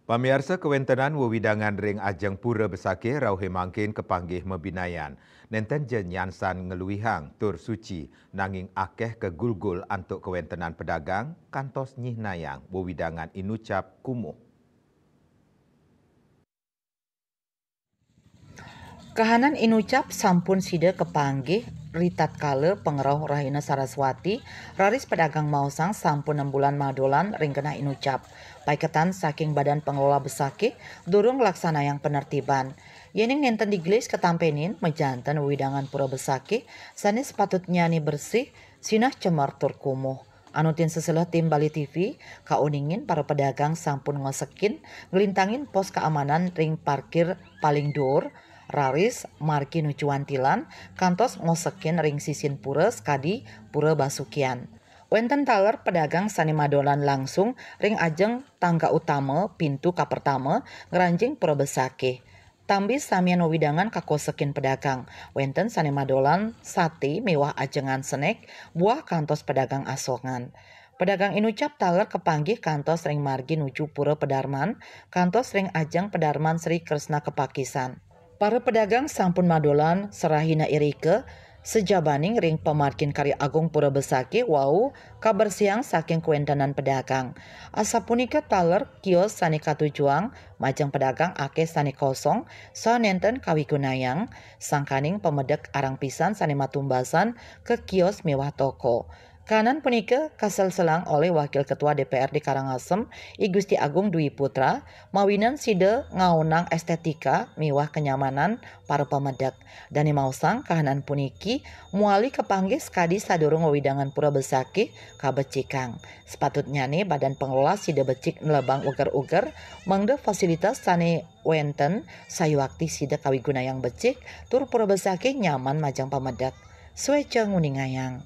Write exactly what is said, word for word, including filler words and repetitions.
Pamiarsa, kawentenan wewidangan ring ajeng pura besakih rauhé mangkin kapanggih mabinayan. Nénten ja nyansan ngluihang tur suci, nanging akéh kagulgul antuk kawentenan pedagang kantos nyihnayang wewidangan inucap kumuh. Kahanan inucap sampun sida kapanggih ritatkala pangrauh rahina Saraswati, raris pedagang maosang sampun nembulan madolan ring genah inucap. Paiketan saking Badan Pengelola Besakih durung nglaksanayang penertiban. Yéning nénten digelis katampenin, majanten wewidangan pura besakih sané sapatutnyané bersih, sinah cemer tur kumuh. Anutin seselah tim Bali T V kauningin para pedagang sampun ngosekin nglintangin pos keamanan ring parkir paling duur, raris margi nuju Antilan, kantos ngosekin ring sisin pura sakadi Pura Basukian. Wénten taler pedagang sané madolan langsung ring ajeng tangga utama pintu kapertama ngranjing Pura Besakih. Tambi samian wewidangan kakosekin pedagang. Wénten sané madolan saté miwah ajengan senék, buah kantos pedagang asongan. Pedagang inucap taler kapanggih kantos ring margi nuju Pura Pedarman, kantos ring ajeng Pedarman Sri Kresna Kepakisan. Para pedagang sampun madolan sarahina irika, sajabaning ring pamargin Karya Agung Pura Besakih wau kabersihang saking kawéntenan pedagang. Asapunika taler kios sané katujuang majeng pedagang akéh sané kosong saha nénten kawigunayang, sangkaning pamedek arang pisan sané matumbasan ka kios miwah toko. Kahanan punika kaselselang olih Wakil Ketua D P R D Karangasem, I Gusti Agung Dwi Putra, mawinan sida ngaonang estetika miwah kenyamanan para pamedek. Dané maosang, kahanan puniki mawali kapanggih sakadi sadurung wewidangan Pura Besakih kabecikang. Sapatutnyané Badan Pengelola sida becik nlebang uger-uger, mangda fasilitas sané wénten sayuakti sida kawigunayang becik, tur Pura Besakih nyaman majeng pamedek. Suéca nguningayang.